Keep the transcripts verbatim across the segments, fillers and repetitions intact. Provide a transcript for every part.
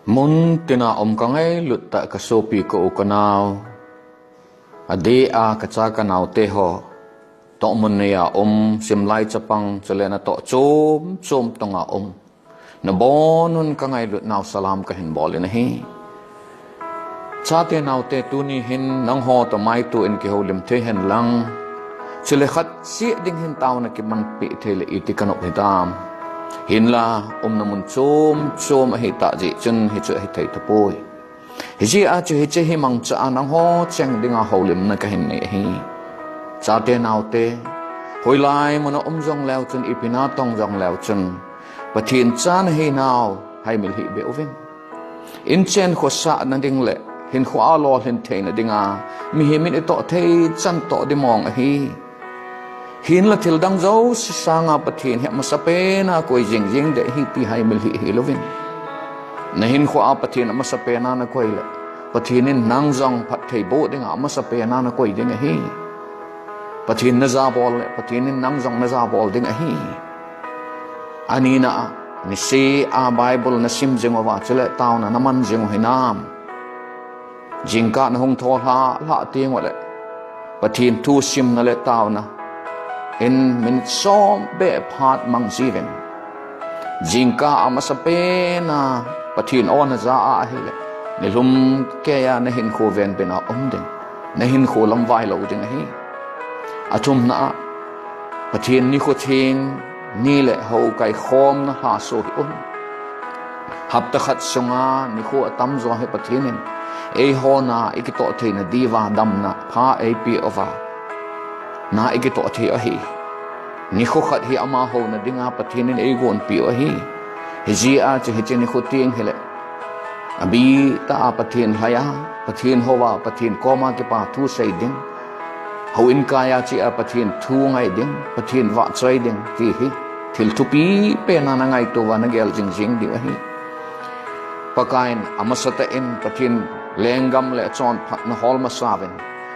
Mun tina um ka ngailut tah ka sopi ka u ka nau, adeh a ka cha ka naute ho, tohmun neiya um, simlai chapang, chule natoh chom chom tonga um, nabonun ka ngailut nau salam ka hin bol in ahi. Chate naute, tuni hin nangho toh maitoh in kihoulim thei hen lang, chule khat cheh ding hin taona kimanpeh thei le iti ka nop hitam. Hinla, umna mun chom chom ahi tah jeh chun hichu ahi thei tapoi. Hijeh a chu hiche hi mangcha a nangho cheng dinga houlimna ka hin nei ahi. Chate naute, hoilai muna um jong leu chun, ipi natong jong leu chun, Pathen cha nahi nau, haimil hih beh uvin. Inchen khosahna ding le hinkhoa lolhin theina dinga mihem in itoh thei chan toh ding mong ahi. Hinla thil dang jouse sanga Pathen hi amasapen a koi jing jing ding ahi ti haimil hih hih louvin. Na hinkhoa Pathen amasapen a nakoi le, Pathen in nang jong phattheiboh dinga amasapen a nakoi ding ahi. Pathen najabol le, Pathen in nang jong najabol ding ahi. Anina a, niseh a Bible nasim jing uva, chule taona naman jing u hinam? Jingkah nahung tho lhah lhah teng ule, Pathen thu simna le taona in minute som beh phat mang jiuvin. Jingkah amasapen a Pathen o naja a ahile, nilhum keiya nahinkho venbit a um ding, nahinkho lamvailou ding ahi. Athumna a, Pathen nikho theng ni le hou kaikhomna lhaso hih un. Hapta khat sunga nikho atamjo hi Pathen in eiho na ikitoh theina diuva damna pha eipeh uva, na ikitoh thei u ahi. Nikho khat hi amaho na dinga Pathen in eigonpeh u ahi. Hijeh a chu hiche nikho teng hile, abitah a Pathen lhai a, Pathen hou a, Pathen koma kipa thu sei ding, houin kaiya chea Pathen thu ngai ding, Pathen vahchoi ding ti hi thil thupi pen a nangaito uva nagel jing jing diu ahi. Pakaiyin amasatah in Pathen lenggam le chonphatna hol masauvin,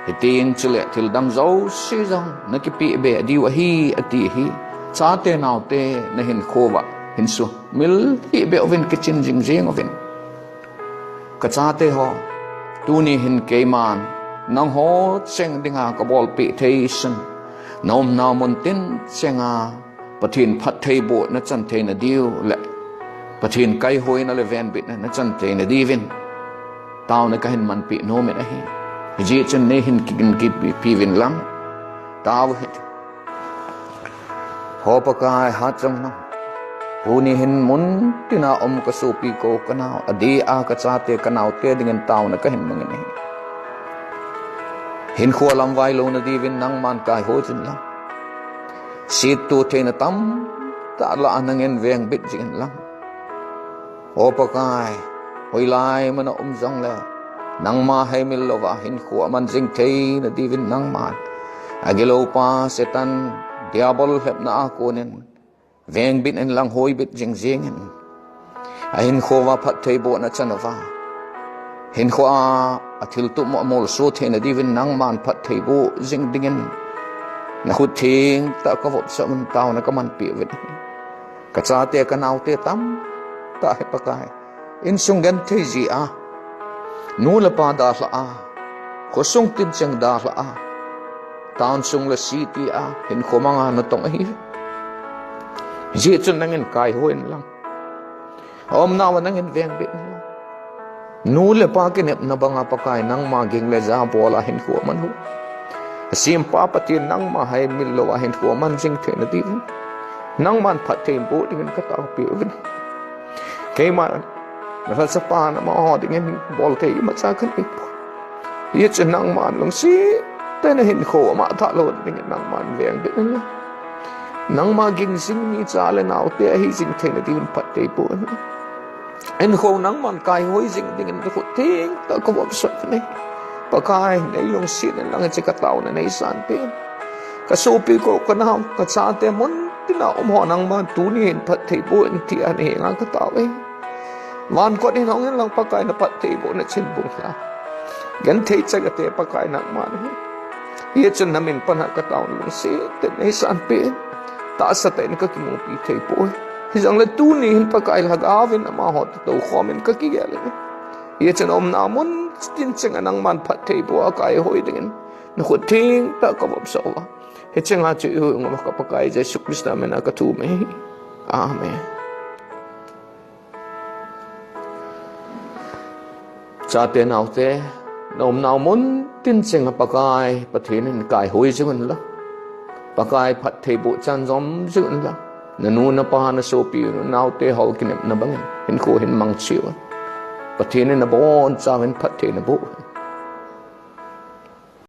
hiteng chule thildang jouse jong nakipeh beh diu ahi, ati hi. Chate naote, nahinkho uva hin sumil hih beh uvin, kichen jing jing uvin. Kachate ho, tuni hin keiman nangho cheng dinga kabolpeh thei sun, naumnau mun tin chenga Pathen phattheibohna nachan theina diu le Pathen kaihoina le venbitna nachan theina diuvin taona kahin manpeh nomin ahi. Hijeh chun neihin kiginpi uvin lang. Tao hite. Ho Pakai hatchungnung, tuni hin mun tina um kasopi, ka u kanao, adeh a kachate kanaote dingin taona kahin mangin ahi. Hinkho lamvailouna diuvin nangman kaihoi jing lang. Settoh theina tamtah lah a nangin vengbit jing in lang. O Pakai, hoilai muna um jongle, nangma haimil louva hinkho aman jing theina diuvin nangman agiloupa Satan Diabol lhepna a konin vengbit in lang, hoibit jing jing in. Ahinkho uva phattheibohna chan uva, hinkho a athiltup mo amolso theina diuvin nangman phattheiboh jing dingin nakhut thengtah kavopsah un, taona kamanpeh uvin ahi. Kachate kanaote tamtah hi Pakai, insung genthei jeh a, nu le pa dalhah a, khosung tincheng dalhah a, town sung le city a hinkho manga natong ahi. Hijeh chun nangin kaihoi in lang. Aumnauva nangin vengbit in lang. Nu le pa kinepna banga Pakai nangma ging le ja bol a hinkho aman u, asempa Pathen nangma haimil louva hinkho aman jing theina diuvin nangman phattheiboh dingin kataopeh uvin. Keiman nalhasapna amaho dingin bolthei imacha kaneipoi. Hijeh chun nangman lungset tah in hinkho amahthah lou dingin nangman vengbit in lang. Nangma ging jing mi cha le naote ahi jing theina diuvin phattheiboh in lang. Hinkho nangman kaihoi jing dingin nakhut thengtah kavopsah uvin ahi. Pakai, neilungset in lang, hiche kataona neisanpeh in. Kasopi, ka u kanao, kachate mun tina um ho nangman tuni hin phattheiboh in tia nahenga katao e. Van kot in hong in lang Pakai, naphattheibohna chinbung lha. Genthei chate Pakai nangman ahi. Hijeh chun namin pan a kataona lungset tah in neisanpeh in. Tahsa tah in kakimupi theipoi. Hijongle tuni hin Pakai lhagaovin amaho toh toukhomin kakigel in. Hichun umna mun tin chenga nangman phattheiboh a kaihoi dingin nakhut thengtah kavopsah uva, hiche nga chu ihung uva ka Pakai Jesu Christa mina kathum e. Amen. Chate naote, naumnau mun tin chenga Pakai Pathen in kaihoi jing unlang, Pakai phattheiboh chan jom jing unlang, nanu napa nasopi naote ho kinepna bangin hinkho hin mangche un. Pathen in nabonchauvin phatthei naboh